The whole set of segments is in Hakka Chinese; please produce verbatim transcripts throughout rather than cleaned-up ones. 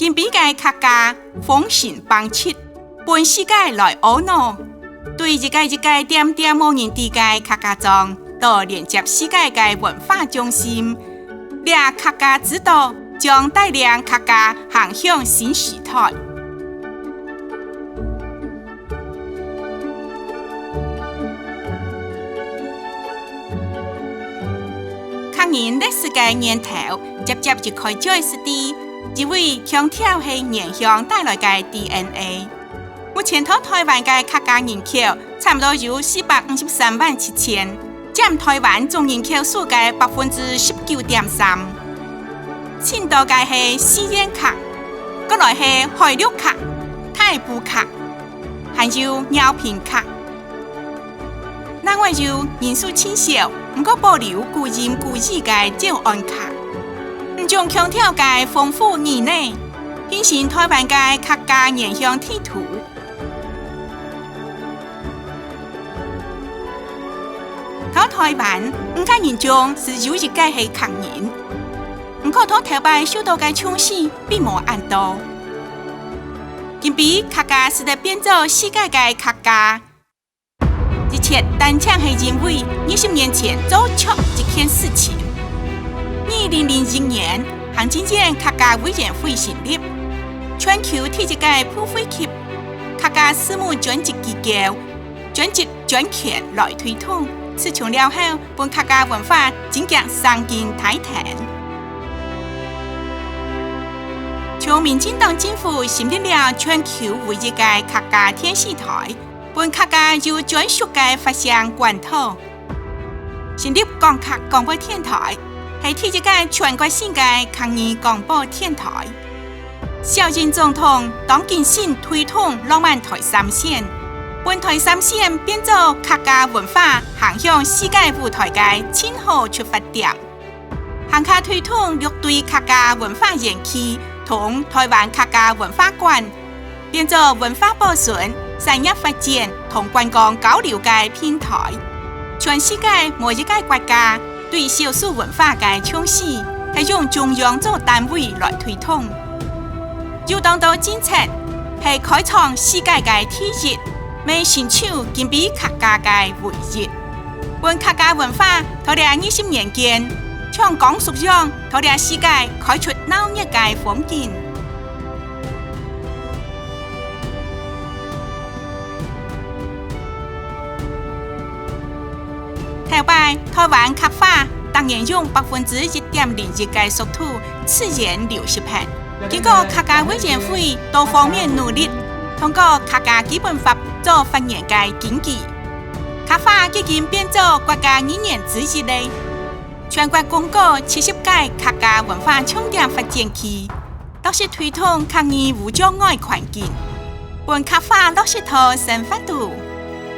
今晡个客家風神榜七，分世界來阿腦，對一個一個恬恬無人知个客家庄，到連接世界个文化中心，這客家之島將帶領客家行向新時代。 客人歷史个源頭，直接一開嘴就知，因為腔調係原鄉帶來个DNA。目前在臺灣个客家人口差毋多有四百五十三萬七千，佔臺灣總人口數个百分之十九點三。盡多个係四縣客，過來係海陸客、大埔客， 還有饒平客。另外有人數盡少，毋過保留古音古語个詔安客。五種腔調个豐富語彙，形成臺灣个客家原鄉地圖。在臺灣，五個人中係有一個係客人，毋過在頭擺受到个重視並無恁多。 今晡客家使得變做世界个客家，一切單淨係因為二十年前做著一件事情。二零零一年，行政院客家委員會成立，全球第一個部會級客家事務專職機構，專職專權來推動。自從了後， 分客家文化真正生根大田。從民進黨政府成立了全球唯一个客家電視台，分客家有專屬个發聲管道。成立講客廣播電台，係第一个全國性个客語廣播電台。 小英總統當盡心推動浪漫台三線，分台三線變做客家文化行向世界舞台个盡好出發點。還較推動六堆客家文化園區同台灣客家文化館，變做文化保存、產業發展同觀光交流个平台。全世界無一個國家 對少數文化个重視，係用中央做單位來推動。有當多政策係開創世界个第一，乜成就今晡客家个唯一。分客家文化在這二十年間，像光速樣在這世界開出鬧熱个風景。 頭擺，台灣客話逐年用百分之一點零一个速度自然流失忒。經過客家委員會多方面努力，通過客家基本法做發言个根據，客話已經變做國家語言之一了。全國公告七十個客家文化重點發展區， 落實推動客語無障礙環境，分客話落實到生活肚，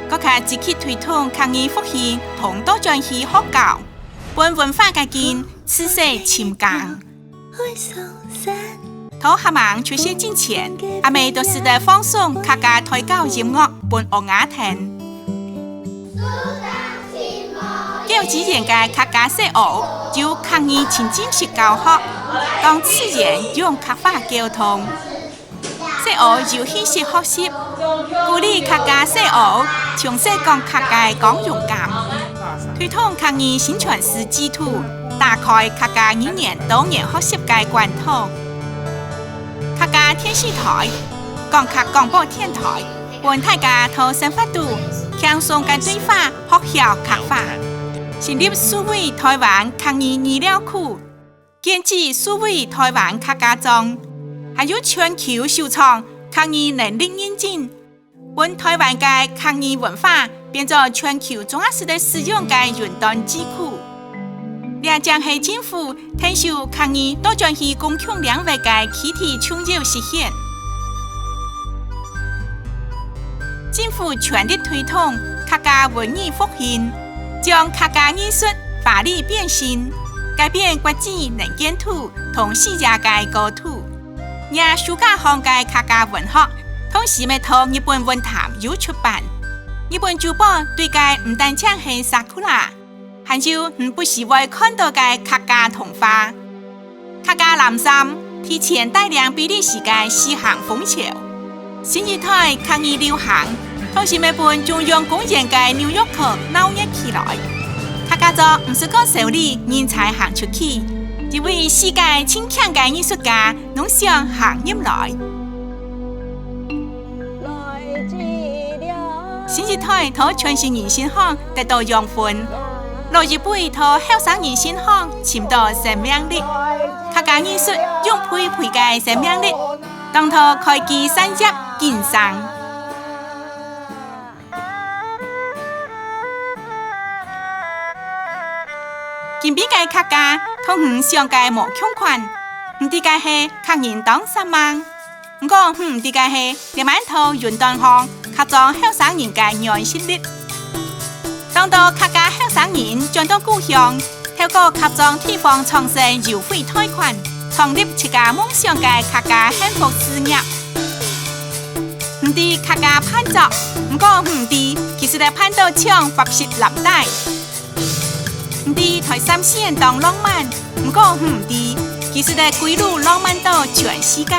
更加積極推動客語復興同多元語學校，分文化个根自細深耕。在阿姆出世進前，阿姆都使得放送客家胎教音樂分嬰兒聽。 教資源个客家細孲有客語沉浸式教學，當自然用客話溝通。細孲有興趣學習，鼓勵客家細孲從細講客个光榮感，推動客語宣傳式制度，打開客家語言多元學習个管道。客家電視台、講客廣播電台，分大家在生活肚輕鬆个對話 學曉客話，成立數位台灣客語語料庫，建置數位台灣客家庄，還有全球首創客語能力認證，分台灣个客語文化變做全球總下使得使用个雲端智庫。這正係政府𢯭手客語多元語公共領域个具體重要實現。 政府全力推動客家文藝復興，將客家藝術華麗變身，改變國際能見度同視野个高度。若書架項个客家文學，同時乜在日本文壇有出版。日本珠寶對个毋單淨係sakura，還有你不時會看到个客家桐花。 客家藍衫、提前帶領比利時个西行風潮。新一代客語流行，同時乜分中央公園个紐約客鬧熱起來。客家庄毋使講修理，人才行出去，一位世界盡強个藝術家攏想行入來。新一代在傳承人身項得到養分，老一輩在後生人身項尋到生命力。客家藝術用培培个生命力，當到開枝散葉緊生。今晡个客家同你想个無共款，毋知个係客人當煞猛。 毋過毋知个係，這滿頭雲端項，客庄後生人个軟實力。當多客家後生人轉到故鄉，透過客庄地方創生優惠貸款，創立自家夢想个客家幸福事業。毋知客家伴桌，毋過毋知，其實來伴到像法式藍帶。 毋知台三線當浪漫，毋過毋知，其實个歸路浪漫到全世界，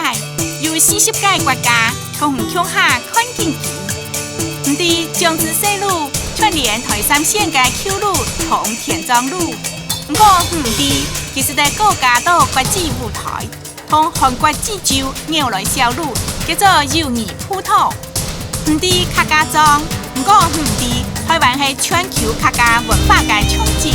有四十個國家同你共下看緊佢。毋知江之細路串聯台三線个舊路同田莊路，毋過毋知，其實个高架到國際舞台。 同韓國濟州扭來小路，叫做友誼步道。毋知客家庄，毋過毋知，臺灣係全球客家文化个中心。